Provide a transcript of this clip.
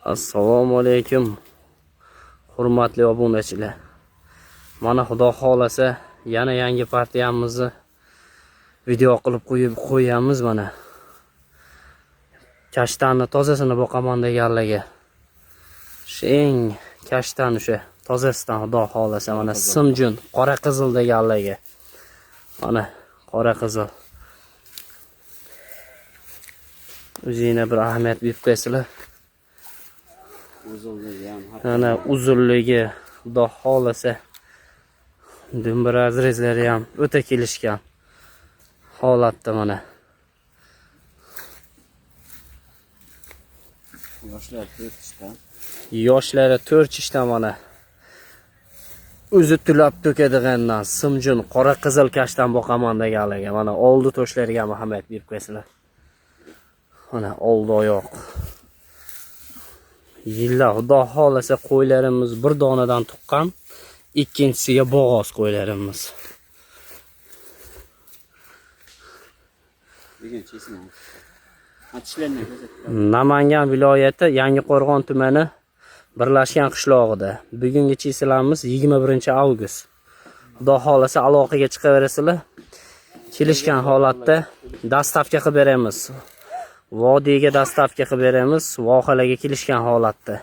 Assalomu alaykum, hurmatli obunachilar. Mana, xudo xohlasa, yana yangi partiyamizni video qilib qo'yib qo'yamiz mana. Kashtanni tozasini boqaman deganlarga. Shu eng kashtan, o'sha tozasidan, xudo xohlasa, mana simjun qora qizil deganlarga. Mana qora qizil. O'zinglar bir ahamiyat berib qo'yasizlar. Uzunligi ham har Mana uzunligi, xudo xohlasa, dumba разрез lari ham o'ta kelishgan holatda mana. Yoshlar 4 tishdan. Yoshlari 4 tishdan mana. O'zi tulab to'kadigandan simjun qora qizil kashtan boqaman deganlarga mana oldi to'shlariga ham ahamiyat berib qo'yasizlar. Mana oldi oyoq. Yillar, xudo xohlasa, qo'ylarimiz bir donadan tuqqan, ikkinchisiga bo'g'oz qo'ylarimiz. Degan chesini. Ha, tishlarini ko'rsatib. Namangan viloyati, Yangiqo'rg'on tumani, Birlashgan qishlog'ida. Bugungi chisilamiz 21-avgust. Xudo xohlasa, aloqaga chiqaverasizlar. Kelishgan holatda доставка qilib beramiz. Vodiyga доставка qilib beramiz, vohalarga kelishgan holatda.